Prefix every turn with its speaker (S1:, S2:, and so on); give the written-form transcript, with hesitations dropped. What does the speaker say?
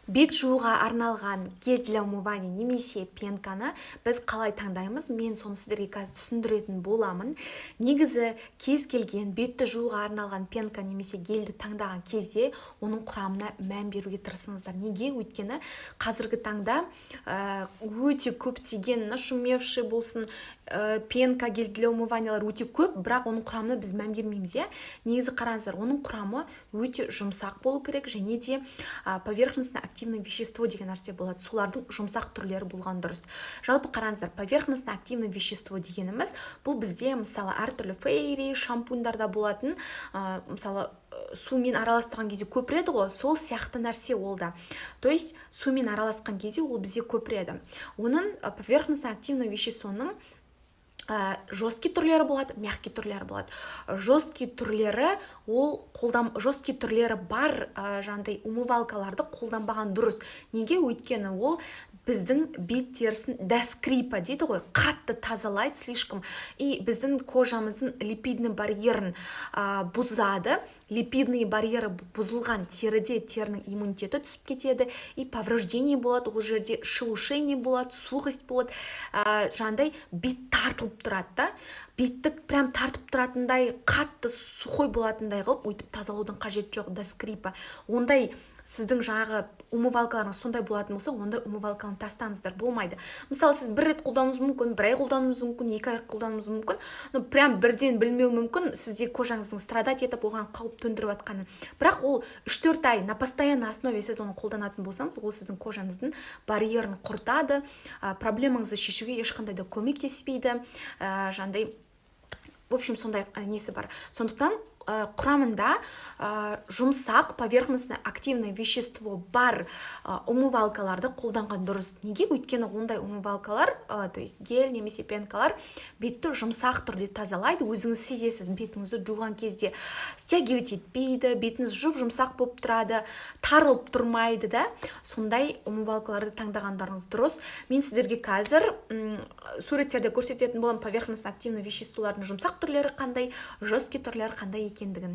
S1: Бет жууға арналған гель для умывания немесе пенканы біз қалай таңдаймыз? Мен соны сіздерге қазір түсіндіретін боламын. Негізі, кез келген бетті жууға арналған пенка немесе гельді таңдаған кезде оның құрамына мән беруге тырысыңыздар. Неге? Өйткені қазіргі таңда өте көптеген нашумевший болсын, пенка, гель для умываниялар өте көп, бірақ оның құрамына біз мән бермейміз, иә. Негізі, қараңыздар, оның құрамы өте жұмсақ болу керек және де поверхностно активное вещество деген нәрсе болады, солардың жұмсақ түрлері болған дұрыс. Жалпы, қараңыздар, поверхностно активное вещество дегеніміз бұл бізде, мысалы, әртүрлі Фейри шампуньдарда болатын, мысалы, сумен араластырған кезде көпіреді ғой, сол сияқты нәрсе ол да. То есть сумен араласқан кезде ол бізде көпіреді. Оның поверхностно активное веществоның жесткий түрлері болады, мягкий түрлері болады. Жесткий түрлері ол қолдан, жесткий түрлері бар жаңағыдай умывалкаларды қолданбаған дұрыс. Неге? Өйткені ол біздің бет терісін до скрипа дейді ғой, қатты тазалайды слишком и біздің кожамыздың липидный барьерін бұзады. Липидный барьері бұзылған теріде терінің иммунитеті түсіп кетеді и повреждение болады ол жерде, шелушение болады, сухость болады, жаңағыдай бет тартылып тұрады да, бетті прям тартып тұратындай, қатты сухой болатындай қылып өйтіп тазалаудың қажеті жоқ до скрипа. Ондай сіздің жаңағы умывалкаларыңыз сондай болатын болса, ондай умывалканы тастаңыздар, болмайды. Мысалы, сіз бір рет қолдануыңыз мүмкін, бір ай қолдануыңыз мүмкін, 2 ай қолдануыңыз мүмкін, но прям бірден білмеу мүмкін сізде кожаңыздың страдать етіп, оған қауіп төндіріп жатқанын. Бірақ ол 3-4 ай на постоянной основе сіз оны қолданатын болсаңыз, ол сіздің кожаңыздың барьерін құртады, проблемаңызды шешуге ешқандай да көмектеспейді, жаңағыдай, в общем, сондай несі бар. Сондықтан құрамында жұмсақ поверхностно активное вещество бар умывалкаларды қолданған дұрыс. Неге? Өйткені ондай умывалкалар, то есть гель немесе пенкалар бетті жұмсақ түрде тазалайды. Өзіңіз сезесіз, бетіңізді жуған кезде стягивать етпейді, бетіңіз жұп жұмсақ болып тұрады, тарылып тұрмайды да. Сондай умывалкаларды таңдағандарыңыз дұрыс. Мен сіздерге қазір суреттерде көрсететін боламын поверхностно активный веществолардың жұмсақ түрлері қандай, жесткий түрлері қандай екендігін.